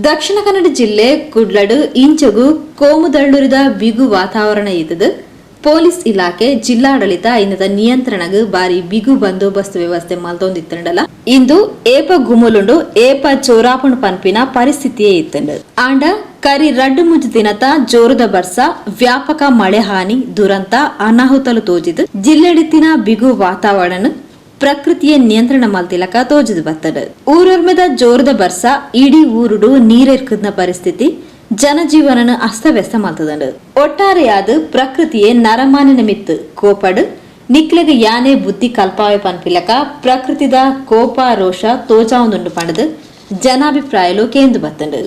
ದಕ್ಷಿಣ ಕನ್ನಡ ಜಿಲ್ಲೆ ಕುಡ್ಲಡ್ ಇಂಚಗು ಕೋಮುದಳ್ಳುರಿದ ಬಿಗು ವಾತಾವರಣ ಇತ್ತದು. ಪೊಲೀಸ್ ಇಲಾಖೆ, ಜಿಲ್ಲಾಡಳಿತ ಇನ್ನದ ನಿಯಂತ್ರಣಗ್ ಬಾರಿ ಬಿಗು ಬಂದೋಬಸ್ತ್ ವ್ಯವಸ್ಥೆ ಮಲ್ತೊಂದಿತ್ತುಂಡಲ ಇಂದು ಏಪ ಗುಮುಲುಂಡು ಏಪ ಚೋರಾಪುಂಡು ಪನ್ಪಿನ ಪರಿಸ್ಥಿತಿಯೇ ಇತ್ತುಂಡು. ಆಂಡ ಕರಿ ರಡ್ಡ್ ಮೂಜಿ ದಿನತ ಜೋರುದ ಬರ್ಸ, ವ್ಯಾಪಕ ಮಳೆ ಹಾನಿ, ದುರಂತ, ಅನಾಹುತಲು ತೋಜಿದ್ ಜಿಲ್ಲೆಡಿತ್ತಿನ ಬಿಗು ವಾತಾವರಣನ್ ಪ್ರಕೃತಿಯ ನಿಯಂತ್ರಣ ಮಲ್ತಿಲಕ ತೋಜಿದ್ ಬತ್ತುಂಡು. ಊರೊರ್ಮೆದ ಜೋರುದ ಬರ್ಸ ಇಡೀ ಊರುಡು ನೀರೆರ್ಕುದ್ನ ಪರಿಸ್ಥಿತಿ ಜನಜೀವನನ್ ಅಸ್ತವ್ಯಸ್ತ ಮಲ್ತುದುಂಡು. ಒಟ್ಟಾರೆಯಾದ್ ಪ್ರಕೃತಿಯೇ ನರಮಾನಿನ ಮಿತ್ತ್ ಕೋಪಡ್ ನಿಕ್ಲೆಗ್ ಯಾನೆ ಬುದ್ಧಿ ಕಲ್ಪಾವೆ ಪನ್ಪಿಲಕ ಪ್ರಕೃತಿದ ಕೋಪ ರೋಷ ತೋಜಾವೊಂದುಂಡು ಪಂಡುದು ಜನಾಭಿಪ್ರಾಯಲು ಕೇಂದ್ ಬತ್ತುಂಡು.